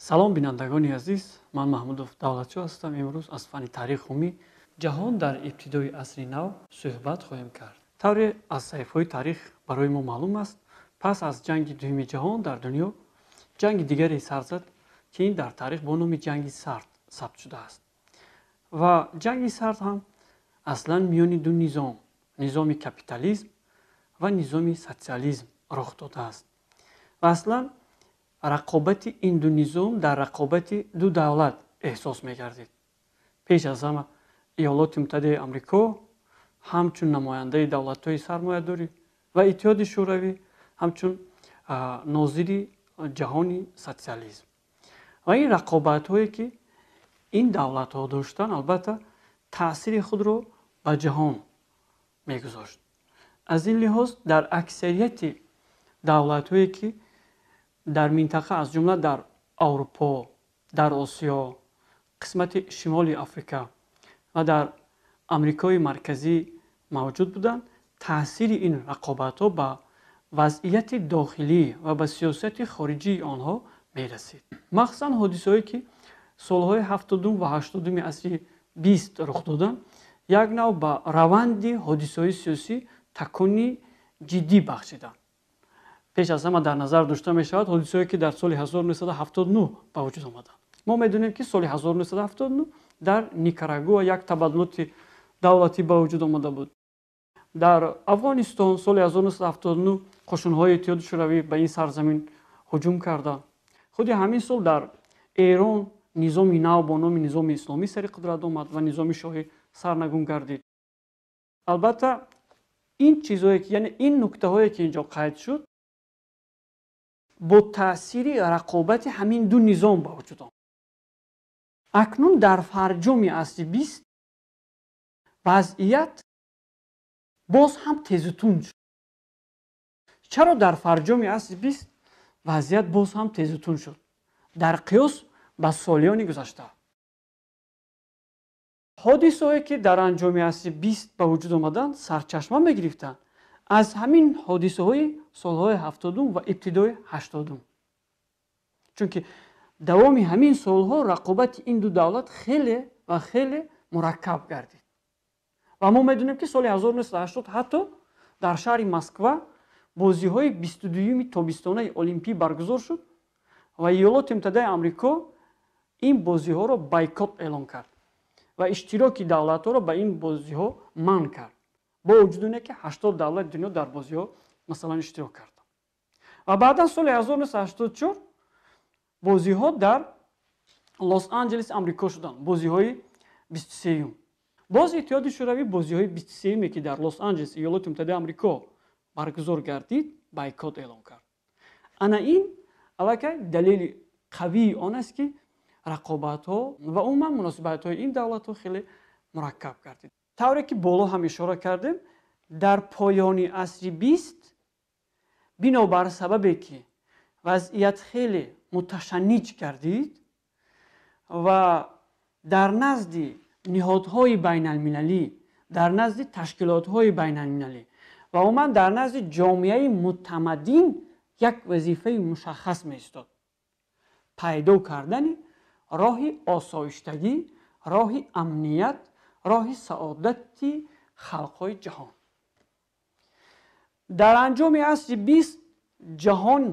Салом, бинандагони азиз, ман Маҳмудов Давлатшоҳ ҳастам. Имрӯз аз фанни таърих умумӣ ҷаҳон дар ибтидои асри нав суҳбат хоҳем кард. Тавре аз саҳифаҳои таърих барои мо маълум аст, пас аз ҷанги дуюми ҷаҳон дар дунё ҷанги дигаре сар зад, ки ин дар таърих бо номи ҷанги сард сабт шудааст. Ва ҷанги сард ҳам аслан миёни ду низом, низоми капитализм ва низоми социализм роҳ додааст. Ва аслан рақобати ин ду низом дар рақобати ду давлат эҳсос мегардид. Пеш аз ҳама Иёлоти Муттаҳидаи Амрико ҳамчун намояндаи давлатҳои сармоядорӣ ва Иттиҳоди Шӯравӣ ҳамчун нозири ҷаҳони социализм. Ва ин рақобатҳое ки ин давлатҳо доштанд, албатта таъсири худро ба ҷаҳон мегузошт. Аз ин лиҳоз дар аксарияти давлатҳое ки дар минтақа, аз ҷумла дар Аврупо, дар Осиё, қисмати шимоли Африка ва дар Амрикои Марказӣ мавҷуд буданд, таъсири ин рақобатҳо ба вазъияти дохилӣ ва ба сиёсати хориҷии онҳо мерасид. Махсусан ҳодисаҳое ки солҳои 70-ум ва 80-уми асри 20 рух доданд, як нав ба раванди ҳодисаҳои сиёсӣ такони ҷиддӣ бахшиданд. Пеш аз ҳама дар назар дошта мешавад ҳодисаҳое ки дар соли 1979 ба вуҷуд омаданд. Мо медонем, ки соли 1979 дар Никарагуа як табаддулоти давлатӣ ба вуҷуд омада буд. Дар Афғонистон соли 1979 қӯшунҳои Иттиҳоди Шӯравӣ ба ин сарзамин ҳуҷум карданд. Худи ҳамин сол дар Эрон низоми нав бо номи низоми исломӣ сари қудрат омад ва низоми шоҳӣ сарнагун гардид. Албатта ин чизҳое ки, яъне ин нуктаҳое ки инҷо қайд шуд, бо таъсири рақобати ҳамин ду низом ба вуҷуд омад. Акнун дар фарҷоми асри 20 вазъият боз ҳам тезутунд шуд. Чаро дар фарҷоми асри 20 вазъият боз ҳам тезутунд шуд дар қиёс ба солиёни гузашта? Ҳодисаҳое ки дар анҷоми асри 20 ба вуҷуд омаданд, сарчашма мегирифтанд аз ҳамин ҳодисаҳои солҳои 70-ум ва ибтидои 80-ум. Чунки давоми ҳамин солҳо рақобати ин ду давлат хеле ва хеле мураккаб гардид. Ва мо медонем, ки соли 1980 ҳатто дар шаҳри Москва бозиҳои 22-юми тобистонаи олимпӣ баргузор шуд ва Иёлоти Муттаҳидаи Амрико ин бозиҳоро бойкот эълон кард ва иштироки давлатҳоро ба ин бозиҳо манъ кард, бо вуҷуди оне ки 80 давлати дунё дар бозиҳо масалан иштирок карданд. Ва баъдан соли 1984 бозиҳо дар Лос Анҷелес, Амрико шуданд, бозиҳои 23-юм. Боз Иттиҳоди Шӯравӣ бозиҳои 23-юме ки дар Лос Анҷелес, Иёлоти Муттаҳидаи Амрико баргузор гардид, бойкот эълон кард. Ана ин аллакай далели қавии он аст, ки рақобатҳо ва умуман муносибатҳои ин давлатҳо хеле мураккаб гардид. Тавре ки боло ҳам ишора кардем, дар поёни асри 20 бинобар сабабе ки вазъият хеле муташанниҷ гардид ва дар назди ниҳодҳои байналмилалӣ, дар назди ташкилотҳои байналмилалӣ ва умуман дар назди ҷомеаи мутамаддин як вазифаи мушаххас меистод: пайдо кардани роҳи осоиштагӣ, роҳи амният, роҳи саодати халқҳои ҷаҳон. Дар анҷоми асри 20 ҷаҳон,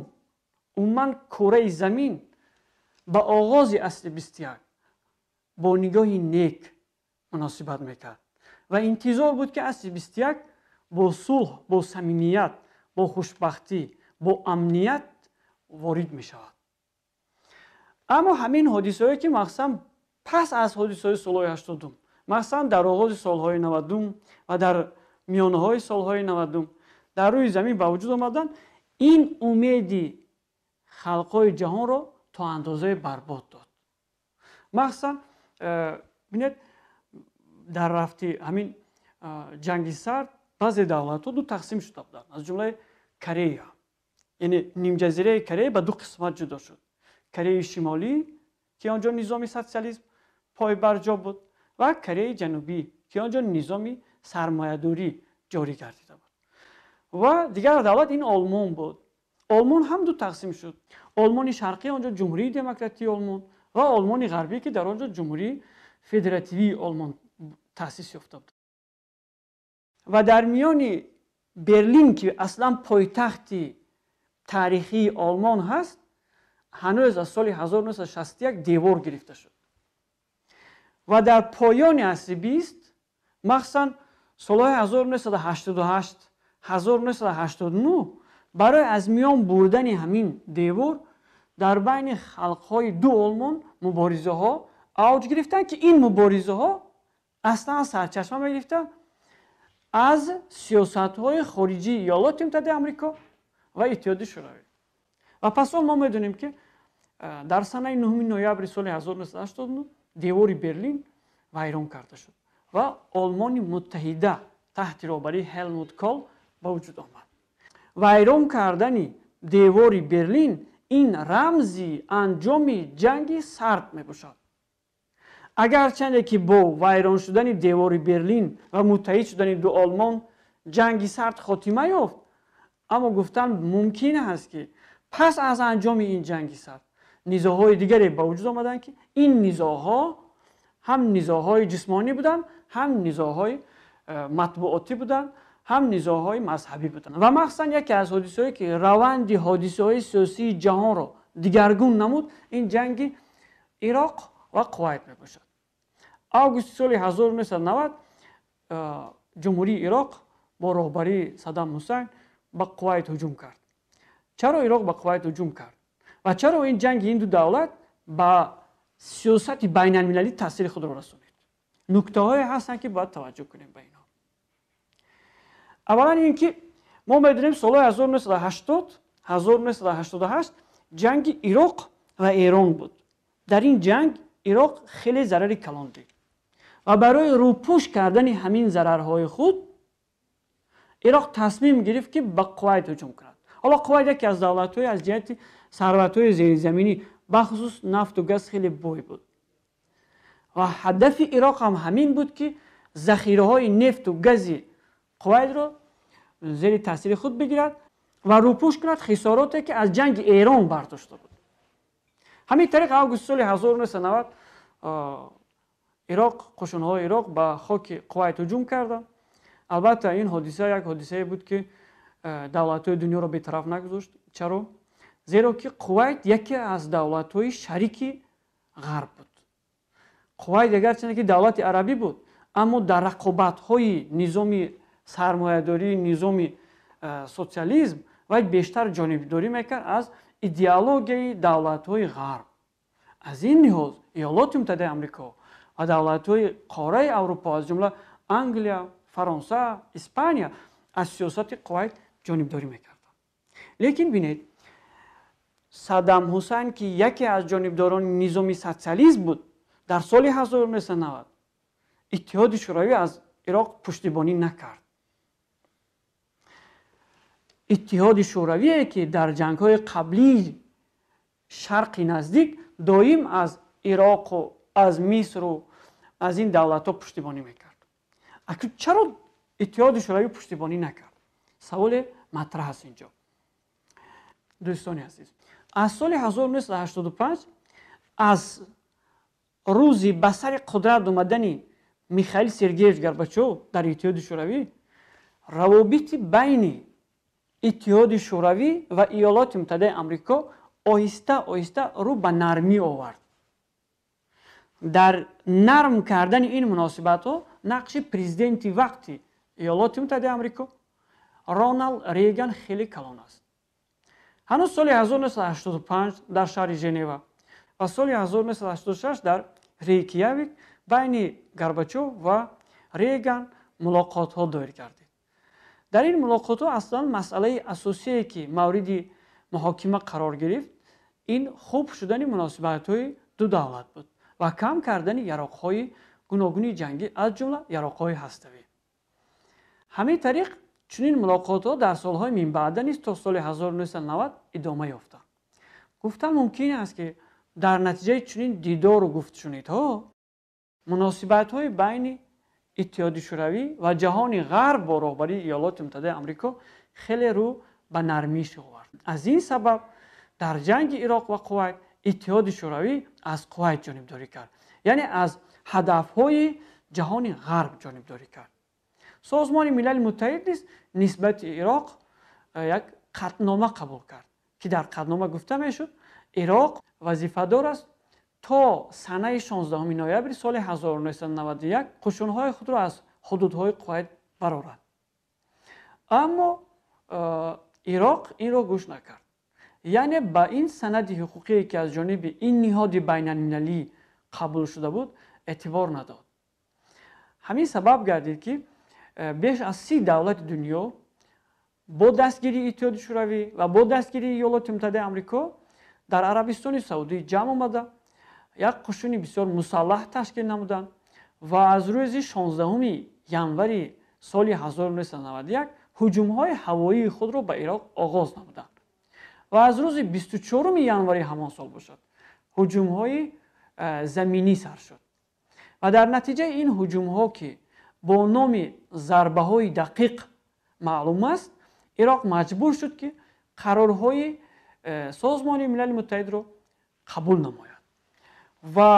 умуман кураи замин ба оғози асри 21 бо нигоҳи нек муносибат мекард ва интизор буд, ки асри 21 бо сулҳ, бо самимият, бо хушбахтӣ, бо амният ворид мешавад. Аммо ҳамин ҳодисаҳое ки махсусан пас аз ҳодисаҳои солҳои 80-ум, махсусан дар оғози солҳои 90-ум ва дар миёнаҳои солҳои 90-ум дар рӯи замин ба вуҷуд омаданд, ин умеди халқҳои ҷаҳонро то андозае барбод дод. Махсусан бинед, дар рафти ҳамин ҷанги сард баъзе давлатҳо ду тақсим шуда буданд, аз ҷумлаи Корея, яъне нимҷазираи Корея ба ду қисмат ҷудо шуд: Кореяи Шимолӣ, ки он ҷо низоми социализм пойбарҷо буд, ва Кореяи Ҷанубӣ, ки он ҷо низоми сармоядорӣ ҷорӣ гардида буд. Ва дигар давлат ин Олмон буд. Олмон ҳам ду тақсим шуд. Олмони Шарқӣ, он ҷо Ҷумҳурии Демократии Олмон, ва Олмони Ғарбӣ, ки дар он ҷо Ҷумҳурии Федеративии Олмон таъсис ёфта буд. Ва дар миёни Берлин, ки аслан пойтахти таърихии Олмон ҳаст, ҳанӯз аз соли 1961 девор гирифта шуд. Ва дар поёни асри 20, махсусан солҳои 1988, 1989, барои аз миён бурдани ҳамин девор дар байни халқҳои ду Олмон муборизаҳо авҷ гирифтанд, ки ин муборизаҳо аслан сарчашма мегирифтанд аз сиёсатҳои хориҷии Иёлоти Муттаҳидаи Амрико ва Иттиҳоди Шӯравӣ. Ва пас он мо медонем, ки дар санаи 9 ноябри соли 1989 девори Берлин вайрон карда шуд ва Олмони Муттаҳида таҳти роҳбарии Ҳелмут Кол ба вуҷуд омад. Вайрон кардани девори Берлин ин рамзи анҷоми ҷанги сард мебошад. Агарчанде ки бо вайрон шудани девори Берлин ва муттаҳид шудани ду Олмон ҷанги сард хотима ёфт, аммо гуфтан мумкин аст, ки пас аз анҷоми ин ҷанги сард низоъҳои дигаре ба вуҷуд омаданд, ки ин низоъҳо ҳам низоъҳои ҷисмонӣ буданд, ҳам низоъҳои матбуотӣ буданд, ҳам низоъҳои мазҳабӣ буданд. Ва махсусан яке аз ҳодисаҳое, ки раванди ҳодисаҳои сиёсии ҷаҳонро дигаргун намуд, ин ҷанги Ироқ ва Кувайт мебошад. Августи соли 1990 Ҷумҳурии Ироқ бо роҳбарии Саддам Ҳусайн ба Кувайт ҳуҷум кард. Чаро Ироқ ба Кувайт ҳуҷум кард? Ва чаро ин ҷанги ин ду давлат ба сиёсати байналмилалӣ таъсири худро расонид? Нуктаҳое ҳастанд, ки бояд таваҷҷӯҳ кунем ба инҳо. Аввалан ин ки мо медонем, солҳои 1980, 1988 ҷанги Ироқ ва Эрон буд. Дар ин ҷанг Ироқ хеле зарари калон дид ва барои рӯпӯш кардани ҳамин зарарҳои худ Ироқ тасмим гирифт, ки ба Кувайт ҳуҷум кунад. Ҳоло Кувайт яке аз давлатҳои аз ҷиҳати сарватҳои зеризаминӣ, бахусус нафту газ, хеле бой буд ва ҳадафи Ироқ ҳам ҳамин буд, ки захираҳои нефту гази Кувайтро зери таъсири худ бигирад ва рӯпӯш кунад хисороте, ки аз ҷанги Эрон бардошта буд. Ҳамин тариқ, август соли 1990 Ироқ, қушунҳои Ироқ ба хоки Кувайт ҳуҷум карданд. Албатта, ин ҳодиса як ҳодисае буд, ки давлатҳои дунёро бетараф нагузошт. Чаро? Зеро ки Кувайт яке аз давлатҳои шарики Ғарб буд. Кувайт агарчанде ки давлати арабӣ буд, аммо дар рақобатҳои низоми сармоядории низоми социализм вай бештар ҷонибдорӣ мекард аз идеологияи давлатҳои Ғарб. Аз ин лиҳоз Иёлоти Муттаҳидаи Амрико ва давлатҳои қораи Аврупо, аз ҷумла Англия, Фаронса, Испания, аз сиёсати Кувайт ҷонибдорӣ мекарданд. Лекин бинед, Саддам Ҳусайн, ки яке аз ҷонибдорони низоми социализм буд, дар соли 1990 Иттиҳоди Шӯравӣ аз Ироқ пуштибонӣ накард. Иттиҳоди Шӯравие, ки дар ҷангҳои қаблии Шарқи Наздик доим аз Ироқу аз Мисру аз ин давлатҳо пуштибонӣ мекард. Акнун чаро Иттиҳоди Шӯравӣ пуштибонӣ накард? Саволе матраҳ аст инҷо. Дӯстони азиз, аз соли 1985, аз рӯзи ба сари қудрат омадани Михаил Сергеевич Горбачов дар Иттиҳоди Шӯравӣ, равобити байни Иттиҳоди Шӯравӣ ва Иёлоти Муттаҳидаи Амрико оҳиста оҳиста рӯ ба нармӣ овард. Дар нарм кардани ин муносибатҳо нақши президенти вақти Иёлоти Муттаҳидаи Амрико Роналд Рейган хеле калон аст. Ҳанӯз соли 1985 дар шаҳри Женева ва соли 1986 дар Рейкявик байни Горбачов ва Рейган мулоқотҳо доир гардид. Дар ин мулоқотҳо аслан масъалаи асосие, ки мавриди муҳокима қарор гирифт, ин хуб шудани муносибатҳои ду давлат буд ва кам кардани яроқҳои гуногуни ҷангӣ, аз ҷумла яроқҳои ҳаставӣ. Ҳамин тариқ, чунин мулоқотҳо дар солҳои минбаъда низ то соли 1990 идома ёфтанд. Гуфтан мумкин аст, ки дар натиҷаи чунин дидору гуфтшунидҳо муносибатҳои байни Иттиҳоди Шӯравӣ ва ҷаҳони Ғарб бо роҳбарии Иёлоти Муттаҳидаи Амрико хеле рӯ ба нармиш овард. Аз ин сабаб дар ҷанги Ироқ ва Қувайт Иттиҳоди Шӯравӣ аз Қувайт ҷонибдорӣ кард, яъне аз ҳадафҳои ҷаҳони ғарб ҷонибдорӣ кард. Созмони Милали Муттаҳид низ нисбати Ироқ як қатънома қабул кард, ки дар қатънома гуфта мешуд, Ироқ вазифадор аст то санаи 16 ноябри соли 1991 қушунҳои худро аз ҳудудҳои Қувайт барорад. Аммо Ироқ инро гӯш накард. Яъне ба ин санади ҳуқуқие, ки аз ҷониби ин ниҳоди байналмилалӣ қабул шуда буд, эътибор надод. Ҳамин сабаб гардид, ки беш аз 30 давлати дунё бо дастгирии Иттиҳоди Шӯравӣ ва бо дастгирии Иёлоти Муттаҳидаи Амрико дар Арабистони Саудӣ ҷамъ омада, як қушуни бисёр мусаллаҳ ташкил намуданд ва аз рӯзи 16 январи соли 1991 ҳуҷумҳои ҳавоии худро ба Ироқ оғоз намуданд. Ва аз рӯзи 24 январи ҳамон сол бошад, ҳуҷумҳои заминӣ сар шуд. Ва дар натиҷаи ин ҳуҷумҳо, ки бо номи зарбаҳои дақиқ маълум аст, Ироқ маҷбур шуд, ки қарорҳои Созмони Милали Муттаҳидро қабул намояд. Ва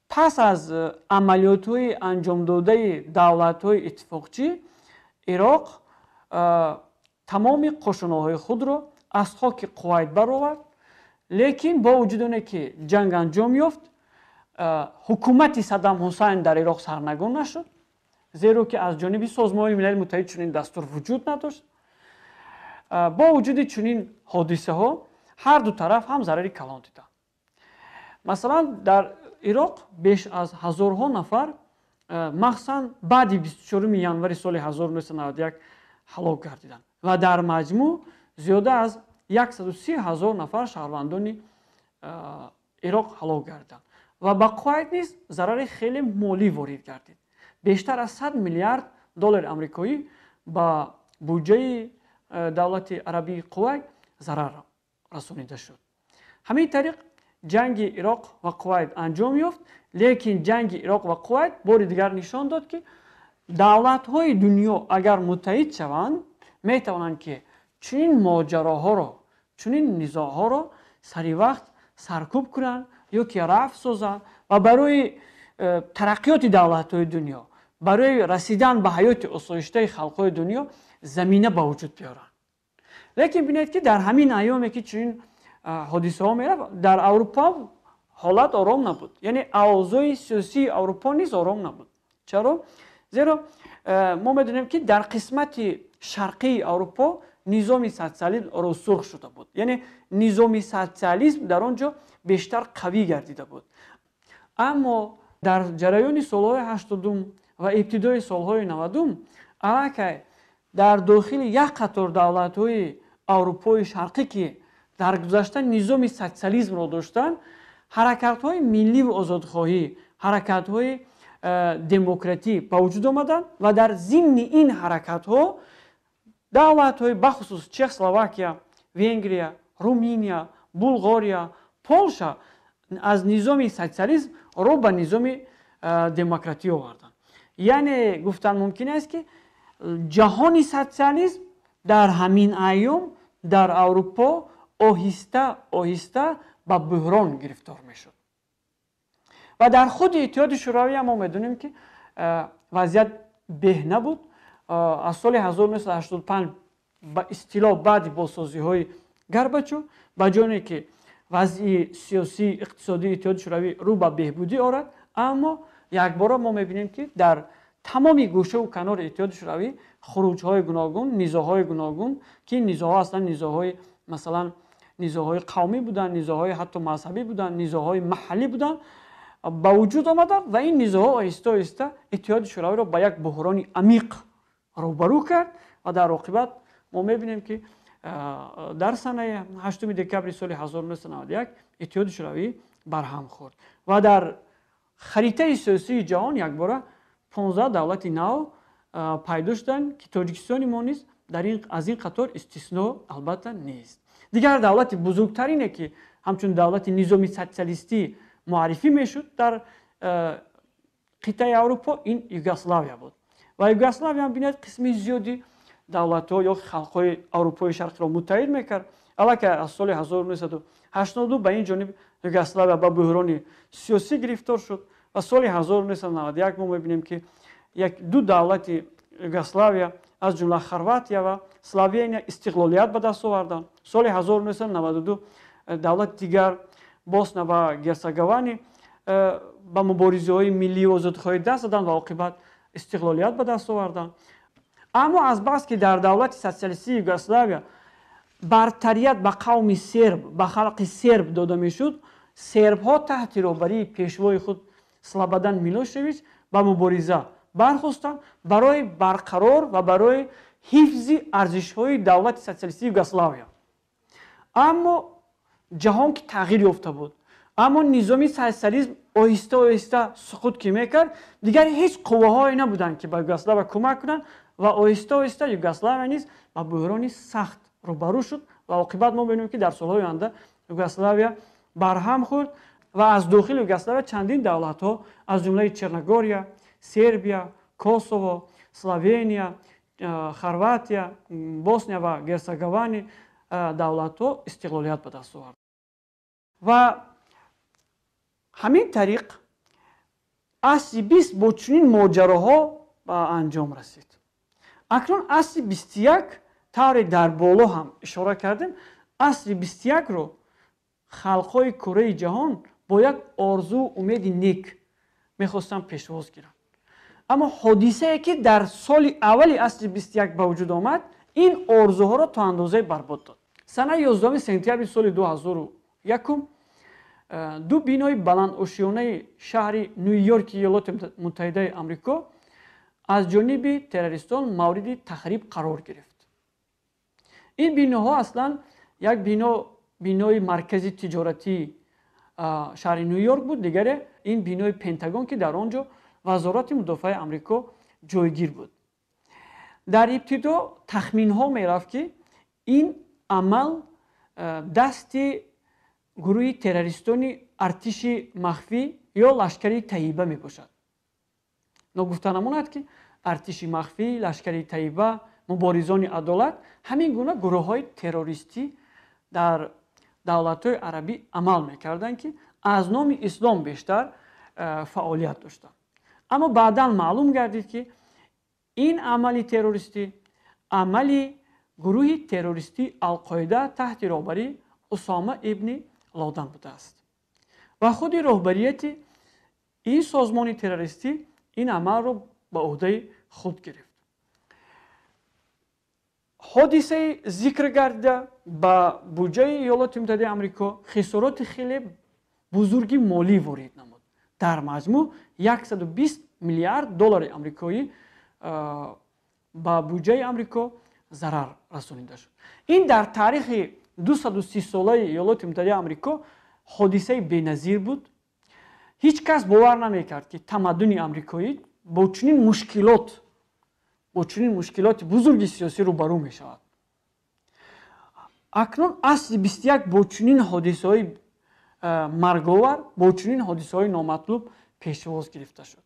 пас аз амалиётҳои анҷомдодаи давлатҳои иттифоқчӣ, Ироқ тамоми қушунҳои худро аз хоки Қувайт баровард, лекин бо вуҷуди оне ки ҷанг анҷом ёфт, ҳукумати Саддам Ҳусайн дар Ироқ сарнагун нашуд, зеро ки аз ҷониби Созмони Милали Муттаҳид чунин дастур вуҷуд надошт. Бо вуҷуди чунин ҳодисаҳо ҳар ду тараф ҳам зарари калон диданд. Масалан, дар Ироқ беш аз ҳазорҳо нафар, махсусан баъди 24 январи соли 1991 ҳалок гардиданд ва дар маҷмӯъ зиёда аз 130 ҳазор нафар шаҳрвандони Ироқ ҳалок гардиданд ва ба Қувайт низ зарари хеле молӣ ворид гардид. Бештар аз 100 миллиард доллари амрикоӣ ба буҷаи давлати арабии Қувайт зарар расонида шуд. Ҳамин тариқ ҷанги Ироқ ва Қувайт анҷом ёфт, лекин ҷанги Ироқ ва Қувайт бори дигар нишон дод, ки давлатҳои дунё агар муттаҳид шаванд, метавонанд, ки чунин моҷароҳоро, чунин низоъҳоро сари вақт саркӯб кунанд ё ки рафъ созанд ва барои тараққиёти давлатҳои дунё, барои расидан ба ҳаёти осоиштаи халқҳои дунё замина ба вуҷуд биёранд. Лекин бинед, ки дар ҳамин айёме, ки чунин ҳодисаҳо мерафт, дар Аврупо ҳолат ором набуд. Яъне авзои сиёсии Аврупо низ ором набуд. Чаро? Зеро мо медонем, ки дар қисмати шарқии Аврупо низоми социализм рӯсурх шуда буд. Яъне низоми социализм дар он ҷо бештар қавӣ гардида буд. Аммо дар ҷараёни солҳои 80-ум ва ибтидои солҳои 90-ум аллакай дар дохили як қатор давлатҳои Аврупои Шарқӣ, ки дар гузашта низоми социализмро доштанд, ҳаракатҳои милливу озодхоҳӣ, ҳаракатҳои демократӣ ба вуҷуд омаданд ва дар зимни ин ҳаракатҳо давлатҳои бахусус Чехословакия, Венгрия, Руминия, Булғория, Полша аз низоми социализм рӯ ба низоми демократӣ оварданд. Яъне гуфтан мумкин аст, ки ҷаҳони социализм дар ҳамин айём дар Аврупо оҳиста оҳиста ба буҳрон гирифтор мешуд. Ва дар худи Иттиҳоди Шӯравӣ ҳам мо медонем, ки вазъият беҳ набуд. Аз соли 1985, ба истилоҳ баъди бозсозиҳои Горбачов, ба ҷоне ки вазъи сиёсӣ, иқтисодии Иттиҳоди Шӯравӣ рӯ ба беҳбудӣ орад, аммо якбора мо мебинем, ки дар тамоми гӯшаву канори Иттиҳоди Шӯравӣ хуруҷҳои гуногун, низоъҳои гуногун, ки низоъҳо аслан низоъҳои, масалан, низоъҳои қавмӣ буданд, низоъҳои ҳатто мазҳабӣ буданд, низоъҳои маҳаллӣ буданд, ба вуҷуд омаданд ва ин низоъҳо оҳиста оҳиста Иттиҳоди Шӯравиро ба як буҳрони амиқ рӯбарӯ кард ва дар оқибат мо мебинем, ки дар санаи 8 декабри соли 1991 Иттиҳоди Шӯравӣ барҳам хӯрд ва дар харитаи сиёсии ҷаҳон якбора 15 давлати нав пайдо шуданд, ки Тоҷикистони мо низ аз ин қатор истисно албатта нест. Дигар давлати бузургтарине, ки ҳамчун давлати низоми социалистӣ муаррифӣ мешуд дар қитъаи Аврупо, ин Югославия буд. Ва Югославия ҳам, бинед, қисми зиёди давлатҳо ё халқҳои Аврупои Шарқиро муттаҳид мекард. Аллакай аз соли 1982 ба ин ҷониб Югославия ба буҳрони сиёсӣ гирифтор шуд ва соли 1991 мо мебинем, ки як ду давлати Югославия, аз ҷумла Хорватия ва Словения, истиқлолият ба даст оварданд. Соли 1992 давлати дигар, Босна ва Герцеговини, ба муборизаҳои миллию озодихоҳӣ даст заданд ва оқибат истиқлолият ба даст оварданд. Аммо азбаски дар давлати социалистии Югославия бартарият ба қавми серб, ба халқи серб дода мешуд, сербҳо таҳти роҳбарии пешвои худ Слободан Милошевич ба мубориза бархостанд барои барқарор ва барои ҳифзи арзишҳои давлати социалистии Югославия. Аммо ҷаҳон ки тағйир ёфта буд, аммо низоми социализм оҳиста оҳиста суқут ки мекард, дигар ҳеҷ қувваҳое набуданд, ки ба Югославия кӯмак кунанд ва оҳиста оҳиста Югославия низ ба буҳрони сахт рӯбарӯ шуд ва оқибат мо мебинем, ки дар солҳои оянда Югославия барҳам хӯрд ва аз дохили Югославия чандин давлатҳо, аз ҷумлаи Черногория, Сербия, Косово, Словения, Хорватия, Босния ва Герцеговини, давлатҳо истиқлолият ба даст овард. Ва ҳамин тариқ асри 20 бо чунин моҷароҳо ба анҷом расид. Акнун асри 21, тавре дар боло ҳам ишора кардем, асри 21-ро халқҳои кураи ҷаҳон бо як орзуу умеди нек мехостанд пешвоз гиранд. Аммо ҳодисае, ки дар соли аввали асри 21 ба вуҷуд омад, ин орзуҳоро то андозае барбод дод. Санаи 11 сентябри соли 2001 ду бинои баландошёнаи шаҳри Ню-Йорки Иёлоти Муттаҳидаи Амрико аз ҷониби террористон мавриди тахриб қарор гирифт. Ин биноҳо аслан як бино бинои маркази тиҷоратии шаҳри Ню-Йорк буд, дигаре ин бинои Пентагон, ки дар он ҷо Вазорати мудофиаи Амрико ҷойгир буд. Дар ибтидо тахминҳо мерафт, ки ин амал дасти гурӯҳи террористони Артиши махфӣ ё Лашкари Таиба мебошад. Ногуфта намонад, ки Артиши махфӣ, Лашкари Таиба, Муборизони адолат ҳамин гуна гурӯҳҳои террористӣ дар давлатҳои арабӣ амал мекарданд, ки аз номи ислом бештар фаъолият доштанд. Аммо баъдан маълум гардид, ки ин амали террористӣ амали гурӯҳи террористии Алқоида таҳти роҳбарии Усома ибни Лодан будааст ва худи роҳбарияти ин созмони террористӣ ин амалро ба ӯҳдаи худ гирифт. Ҳодисаи зикр гардида ба буҷаи Иёлоти Муттаҳидаи Амрико хисороти хеле бузурги молӣ ворид намуд. Дар маҷмӯъ 120 миллиард доллари амрикоӣ ба буҷаи Амрико зарар расонида шуд. Ин дар таърихи 230-солаи Иёлоти Муттаҳидаи Амрико ҳодисаи беназир буд. Ҳеҷ кас бовар намекард, ки тамаддуни амрикоӣ бо чунин мушкилот, бо чунин мушкилоти бузурги сиёсӣ рӯбарӯ мешавад. Акнун асри 21 бо чунин ҳодисаҳои марговар, бо чунин ҳодисаҳои номатлуб пешвоз гирифта шуд.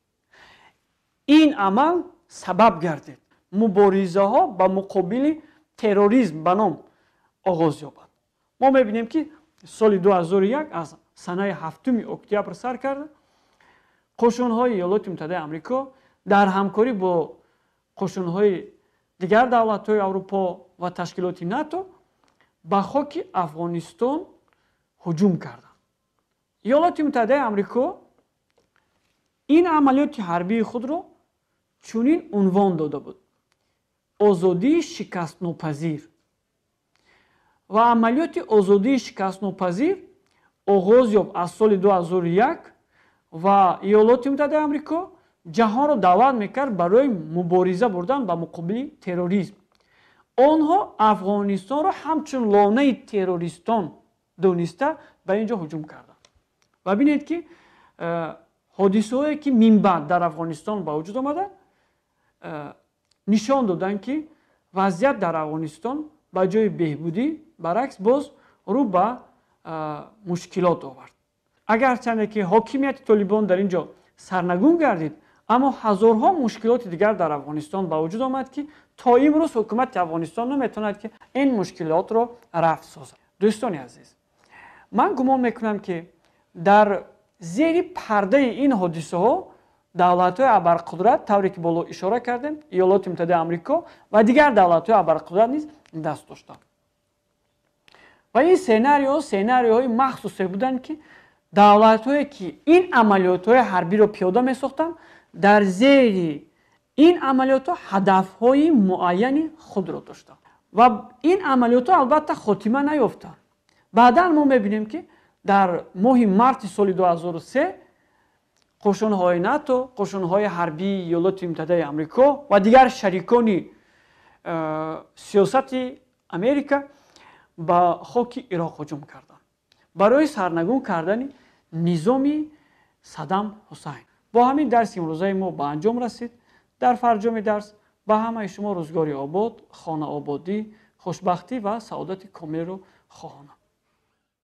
Ин амал сабаб гардид, муборизаҳо ба муқобили терроризм ба ном оғоз ёбад. Мо мебинем, ки соли 2001 аз санаи 7 октябр сар карда қӯшунҳои Иёлоти Муттаҳидаи Амрико дар ҳамкорӣ бо қӯшунҳои дигар давлатҳои Аврупо ва ташкилоти НАТО ба хоки Афғонистон ҳуҷум карданд. Иёлоти Муттаҳидаи Амрико ин амалиёти ҳарбии худро чунин унвон дода буд: «Озодии шикастнопазир». Ва амалиёти «Озодии шикастнопазир» оғоз ёфт аз соли 2001 ва Иёлоти Муттаҳидаи Амрико ҷаҳонро даъват мекард барои мубориза бурдан ба муқобили терроризм. Онҳо Афғонистонро ҳамчун лонаи террористон дониста, ба ин ҷо ҳуҷум карданд. Ва бинед, ки ҳодисаҳое, ки минбаъд дар Афғонистон ба вуҷуд омада, нишон доданд, ки вазъият дар Афғонистон ба ҷои беҳбудӣ, баръакс, боз рӯ ба мушкилот овард. Агарчанде ки ҳокимияти Толибон дар ин ҷо сарнагун гардид, аммо ҳазорҳо мушкилоти дигар дар Афғонистон ба вуҷуд омад, ки то имрӯз ҳукумати Афғонистон наметавонад, ки ин мушкилотро рафъ созад. Дӯстони азиз, ман гумон мекунам, ки дар зери пардаи ин ҳодисаҳо давлатҳои абарқудрат, тавре ки боло ишора кардем, Иёлоти Муттаҳидаи Амрико ва дигар давлатҳои абарқудрат низ даст доштанд. Ва ин сценарио сценариоҳои махсусе буданд, ки давлатҳое, ки ин амалиётҳои ҳарбиро пиёда месохтанд, дар зери ин амалиётҳо ҳадафҳои муайяни худро доштанд. Ва ин амалиётҳо албатта хотима наёфтанд. Баъдан мо мебинем, ки дар моҳи марти соли 2003 қӯшунҳои НАТО, қӯшунҳои ҳарбии Иёлоти Муттаҳидаи Амрико ва дигар шарикони сиёсати Америка ба хоки Ироқ ҳуҷум карданд барои сарнагун кардани низоми Саддам Ҳусайн. Бо ҳамин дарси имрӯзаи мо ба анҷом расид. Дар фарҷоми дарс ба ҳамаи шумо рӯзгори обод, хонаободӣ, хушбахтӣ ва саодати комилро хоҳонам.